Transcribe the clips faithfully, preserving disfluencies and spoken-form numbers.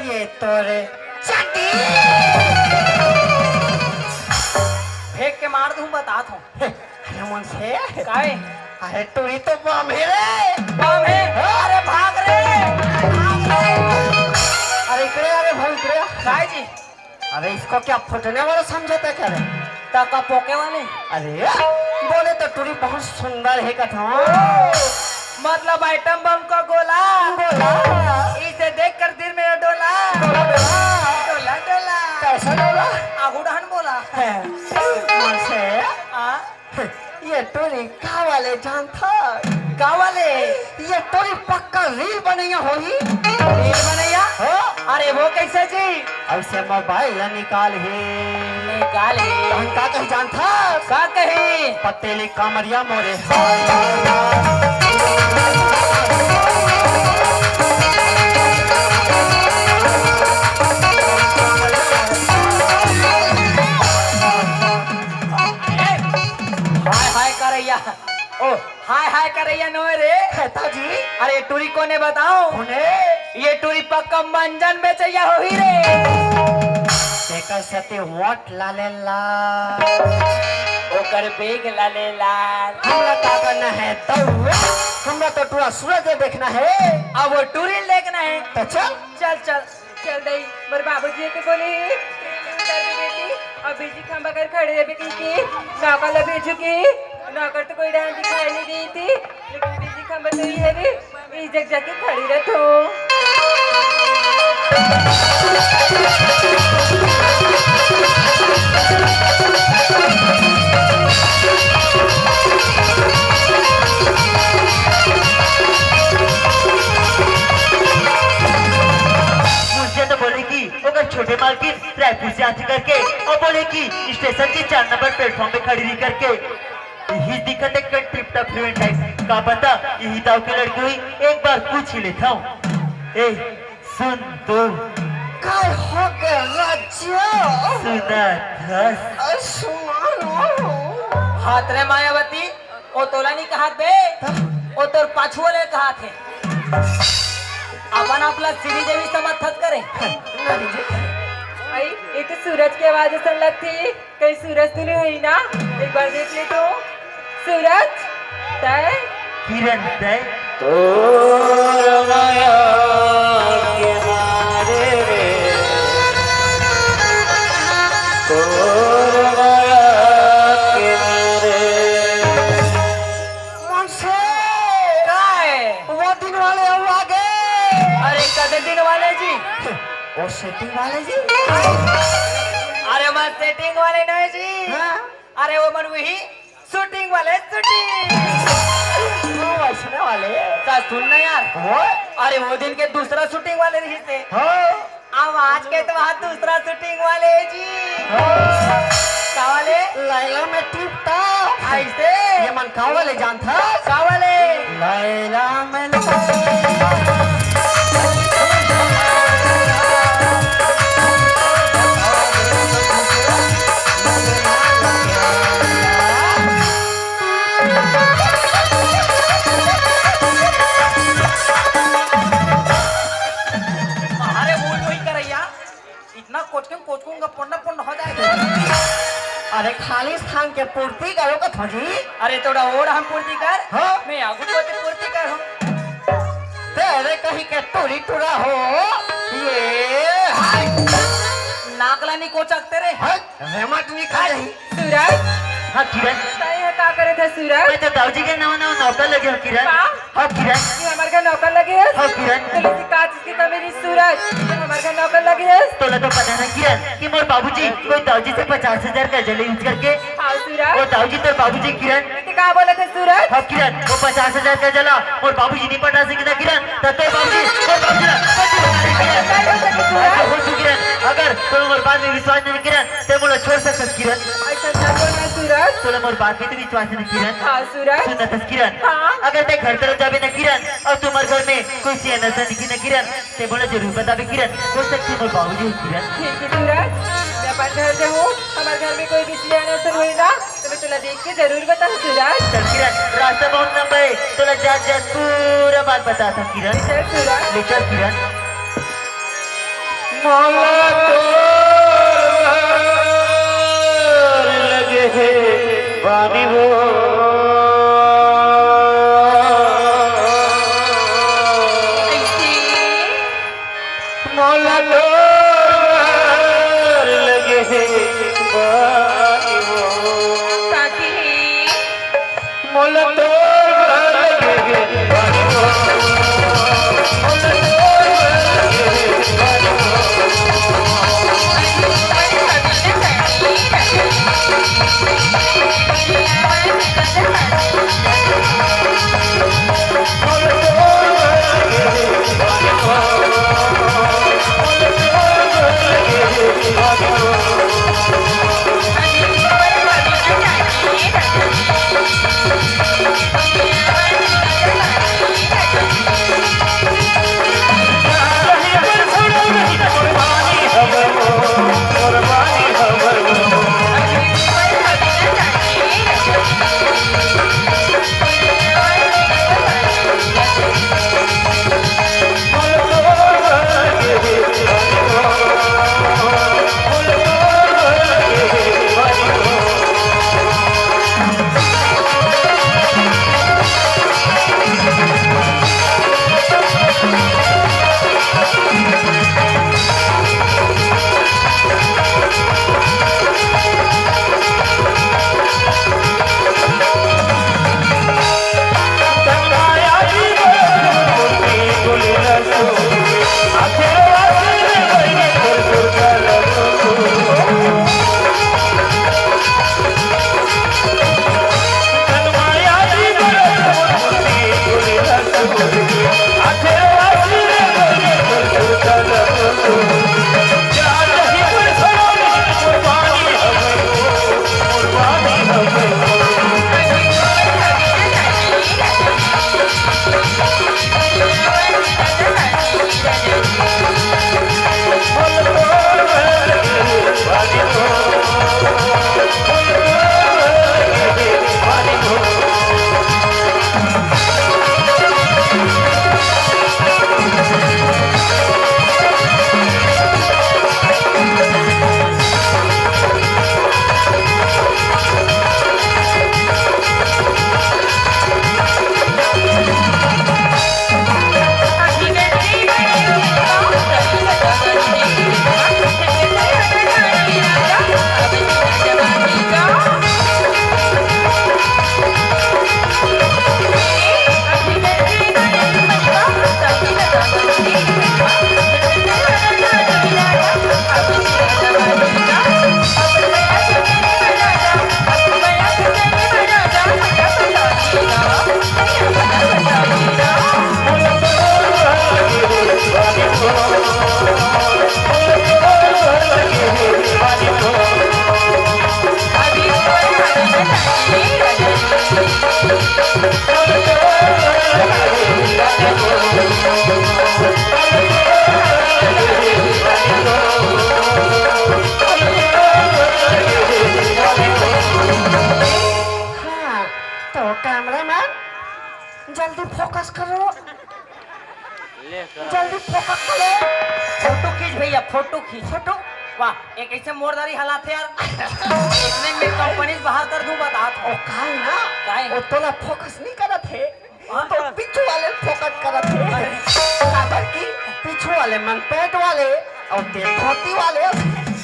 ये तोरे चड्डी। फेंक के मार दूं, बतात हूँ। अरे मन से। काय? अरे टूरी तो बम हे रे। बम हे? हाँ। अरे भाग रे, भाग रे। अरे इकड़े आ रे भाई, इकड़े आ। काय जी? अरे इसको क्या फूटने वाला समझता क्या रे? त का पोके वाले? अरे बोले तो टूरी बहुत सुंदर हे कथा। ओ, मतलब आइटम बम का गोला। गोला। इसे देख कर दिल मेरा डोला। डोला, डोला। डोला, डोला। कैसा डोला? आगू डहन बोला। है। मन से। हाँ? ये टूरी का वाले जानथा? का वाले? ये टूरी पक्का रील बनैया होही। रील बनैया? हो? अरे वो कैसे जी? ऐसे मोबाइल निकाल ही। निकाल ही। हम का कही जानथा? का कही? पतेली कमरिया मोरे। हाय हाय करैया। ओ, हाय हाय करैया नोहे रे। कहता जी। अरे टूरी कोने बताओ? कोने? ये टूरी पक्का मंजन बेचैया होही रे। तेकर सेती वोट ला ले ला। ओकर बेग ला ले ला। हमला का करना है दौड़? हमला तो टूरा सूरज देखना है। अब वो टूरी देखना है। तो चल। चल, चल। चल दई, मोर बाबूजी के बोली, उतार दे बेटी, अउ बिजली खंभा कर खड़े रहिबे कहिके, नौकर ला भेजू कि, नौकर तो कोई डाहन दिखाई नहीं देत हे, लेकिन बिजली खंभा तो ये हरे, इही जग जाके खड़ी रहिथों। मुझे तो बोले कि ओकर छोटे मालकिन रायपुर से आथे करके, अउ बोले कि स्टेशन के चार नंबर प्लेटफॉर्म पे खड़ी रही करके। इही दिखत हे एकदम टिप टॉप हीरोइन टाइप। का पता इही दाव के लड़की होही, एक बार पूछ ही लेथंव। ए, सुन तो। काय हो गे राजा? सुनत हस? अ, सुना ना। हात रे मायावती, ओ तोला नइ कहत बे, ओ तोर पाछू वाले कहत हे। अपन आप ला श्रीदेवी समझथस का रे? नहीं जी। अई, ये तो सूरज के आवाज असन लगथे। कहीं सूरज तो नहीं होही ना? एक बार देख ले तो। सूरज, तय? किरण, तय? तोर माया के मारे रे, तोर माया के मारे। मन से। काय? वो दिन वाले अब आ गे। अरे, कते दिन वाले जी? वो सेटिंग वाले जी। अरे, वो सेटिंग वाले नहीं जी। हाँ? अरे, वो मन वही शूटिंग वाले, शूटिंग। वो वैसने वाले। त सुन ना यार। वो? अरे, वो दिन के दूसरा शूटिंग वाले रहिस हे। हाँ। अब आज के तो वहाँ दूसरा शूटिंग वाले हे जी। हाँ। का वाले? लैला में टिप टॉप। ऐसे? ये मन का वाले जानथस? का वाले? लैला में अरे बोल वही करैया, इतना कोचकन कोचकन का पोंडा पोंडा हो जाएगा। अरे खाली स्थान के पूर्ति करो का थोड़ी। अरे थोड़ा और हम पूर्ति कर। हाँ। मैं आगू को तो पूर्ति कर हूँ। तेरे कहीं के टूरी टूरा हो। ये हाय। नाकला नहीं कोचकते रे। हाय। रेमट नहीं खा जाही। सूरज। हाँ, किरण। तैं ह का करत हस, सूरज? मैं तो दाऊजी के नवा नवा नौकर लगे हूँ, किरण। का? हाँ, किरण। तैं हमर घर नौकर लगे हस? हाँ, किरण। तोला से का चीज के कमी रही, सूरज? तैं हमर घर नौकर लगे हस? तोला तो पता ना, किरण, कि मोर बाबूजी कोई दाऊजी से पचास हजार कर्जा ले यूज करके। हाँ, सूरज। वो दाऊजी तोर बाबूजी, किरण। तैं का बोलत हस, सूरज? हाँ, किरण, वो पचास हजार कर्जा ला मोर बाबूजी नहीं पटा सके ना, किरण। त तोर बाबूजी, तोर बाबूजी ला, पति बना दे, किरण। नहीं हो सके, सूरज। ऐसा हो चुकी, किरण। अगर तोला मोर बात में विश्वास नहीं, किरण, तैं मोला छोड़ सकत हस, किरण। ऐसा ना बोलना, सूरज। तोला मोर बात में तो विश्वास नहीं, किरण। हाँ, सूरज। सुनत हस, किरण। हाँ। अगर तैं घर तरफ जाबे ना, किरण, अउ तुम्हर घर में कोई सियान असन दिखही ना, किरण, तैं मोला जरूर बताबे, किरण। हो सकथे मोर बाबूजी हो, किरण। ठीक है, सूरज। मैं अपन घर जाहूँ, हमर घर में कोई भी सियान असन होही ना, तो मैं तोला देख के जरूर बताहूँ सूरज। चल किरण, रास्ता बहुत लंबा हे, तोला जात जात पूरा बात बताथँव किरण। चल सूरज। ले चल किरण। मोला तोर लगे हे बानी वो। कैसे? मोला तोर लगे हे बानी वो। साथी हे। मोला तोर लगे हे बानी वो। मोला तोर लगे हे बानी वो। हाँ, तो कैमरामैन, जल्दी फोकस करो। ले कर। जल्दी फोकस करो। फोटो खींच भैया, फोटो खींच। फोटो? वाह, एक ऐसे मोरदारी हालात हे यार। इतने में कंपनी से बाहर कर दूं, बता दो। ओ, काहे ना? काहे? ओ, तोला फोकस नहीं करत हे। हाँ। तो पीछू वाले फोकस करत हे। अरे। काबर की पीछू वाले मन पैंट वाले अउ ते धोती वाले।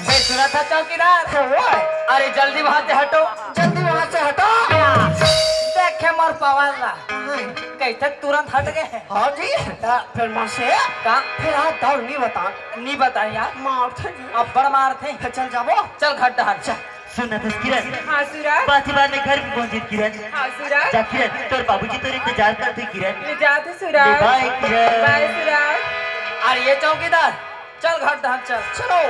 मैं सुना था चौकीदार। तो वो है। अरे जल्दी वहाँ से हटो। जल्दी वहाँ से हटो। देखे मोर पवन ला। हाँ। कैसे तुरंत हट गए। हाँ जी। हाँ। फिर मोर से का? फिर हाथ दौड़ नहीं बता। नहीं बताए यार। मार थे। अब्बड़ मार थे। फिर चल जाबो। चल घर डहर। चल। सुन ना तस किरण। हाँ सूरज। बात ही बात में घर भी पहुंचे किरण। हाँ सूरज। जा किरण, तोर बाबूजी तोर इंतजार करथे किरण। ले जात हे सूरज। ले बाय किरण। बाय सूरज। अरे ये चौकीदार, चल घर डहर चल। चलो।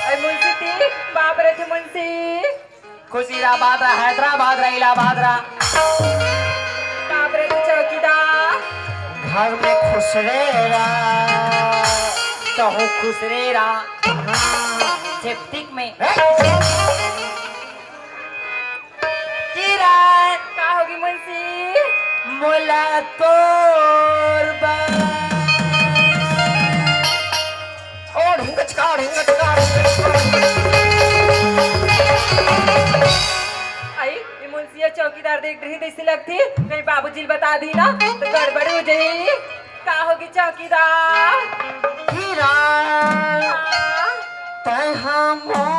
अरे मुंशी जी, बाप रे थे मुंशी। खुशीराबाद रा, हैदराबाद रा, इलाहाबाद रा। काबरे तू चौकीदार? घर में खुसरे रा। कहूँ खुसरे रा। सेप्टिक में। किरण। का होगे मुंशी? मोला तोर बर। ओ ढिंगचका, ढिंगचका, ढिंगचका। आई, ये मुंशिया चौकीदार देख डरही तइसे लगथे, कहीं बाबूजी ल बता दी ना, तो गड़बड़ हो जाही। का होगे चौकीदार? किरण, हाँ? तैं हा मोर